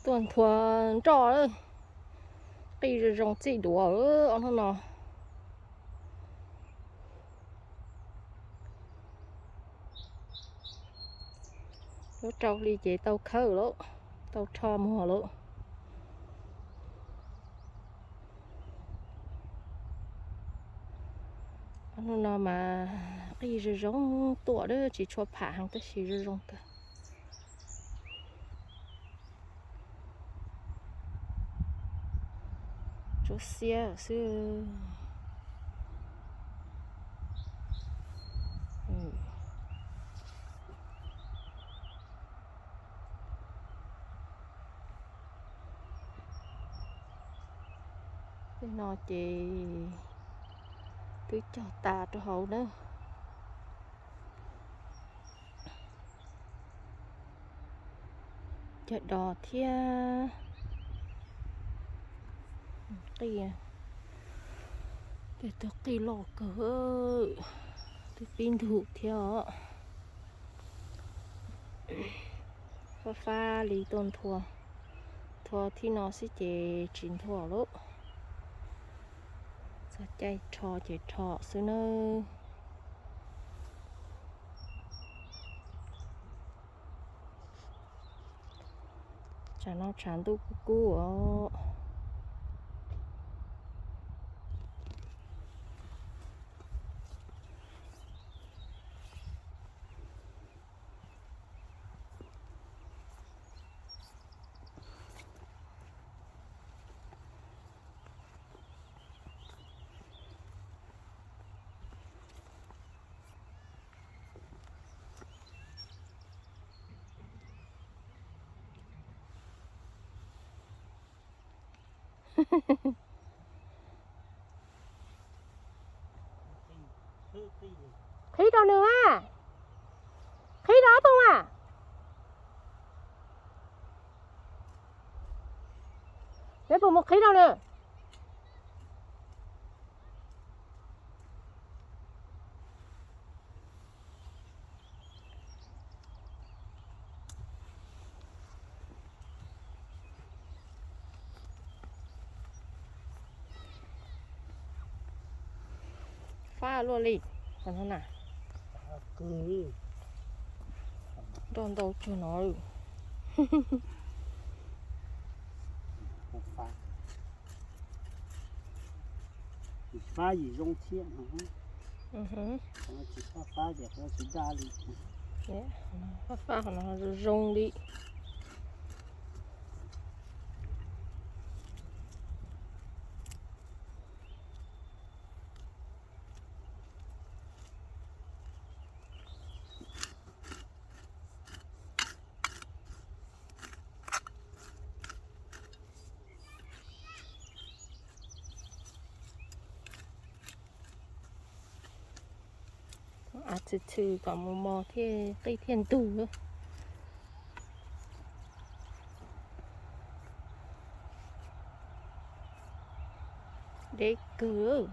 Tuaj nthua nroj lawm. Qij zoo zoo txij duav ob hnub no. Lub rau hli ces tau khawb lawm, tau rho muag lawm. Ob hnub no mas qij zoo zoo tuaj, tsis tshua pham heev tab sis zoo zoo kawg. Tsuab xiab xwb. Tej no ces twb cog tas rau hauv na. Cog dos thiab. Qij, tej tug qij loj kawg, twb pib ntug thiab os. Fab fab li tuaj nthua, nthua thib no xwb ces tsis nthua lawm. Txog caij rho ces rho xwb nawb. Tsam no tshav ntuj kub kub os. Qhib rau nws mas. Qhib rau ob tug mas. Neb puas mus qhib rau nws? Fab luaj li. Qhov no na, nroj ntau tsuag no. Fab yim zoo thiab no. Tsis fab fab ces qhov tsis daj li. Fab fab qhov no zoo li. Av txhwm txhwm kom mus mos thiaj qij thiaj ntug. Deb kawg.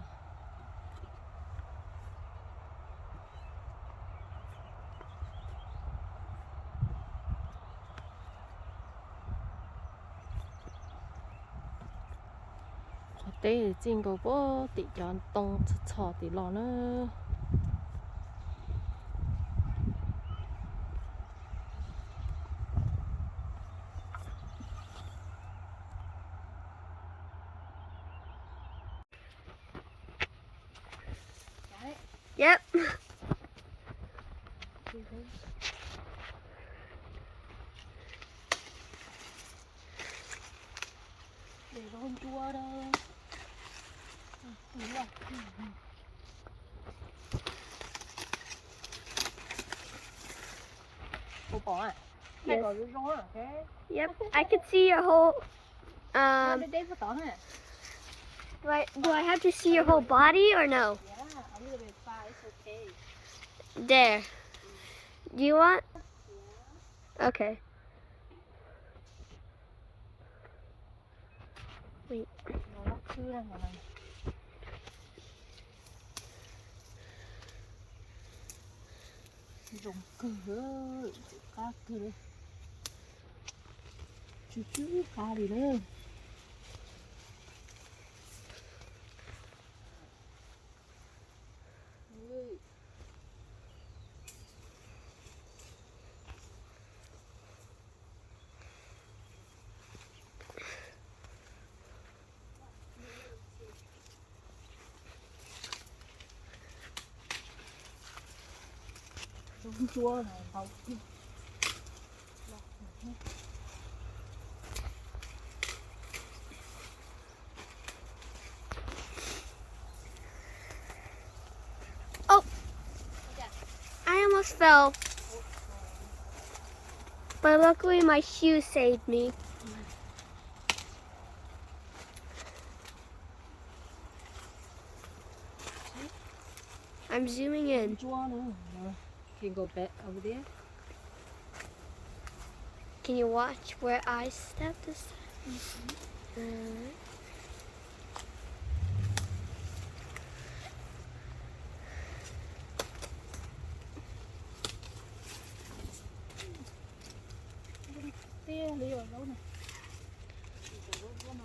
Qhov teb txij nkaus puag tim cov ntoo txhos txhos tim los na. Yep. Yes. Yep, I can see your whole, um, do I, do I have to see your whole body or no? There. Do you want? Okay. Wait. Zoo kawg, qab kawg li. Tsw tsw qab li na. Oh, I almost fell. But luckily my shoe saved me. I'm zooming in. Can go back over there. Can you watch where I step this time?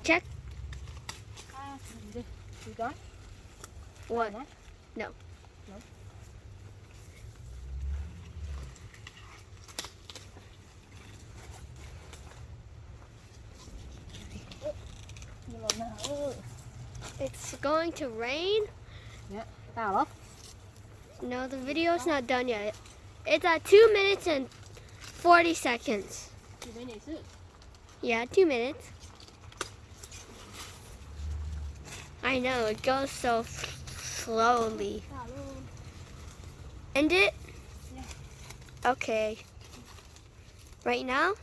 Check. What? No. It's going to rain. No, the video's not done yet. It's at two minutes and forty seconds. Yeah, two minutes. I know, it goes so slowly. End it? Okay. Right now?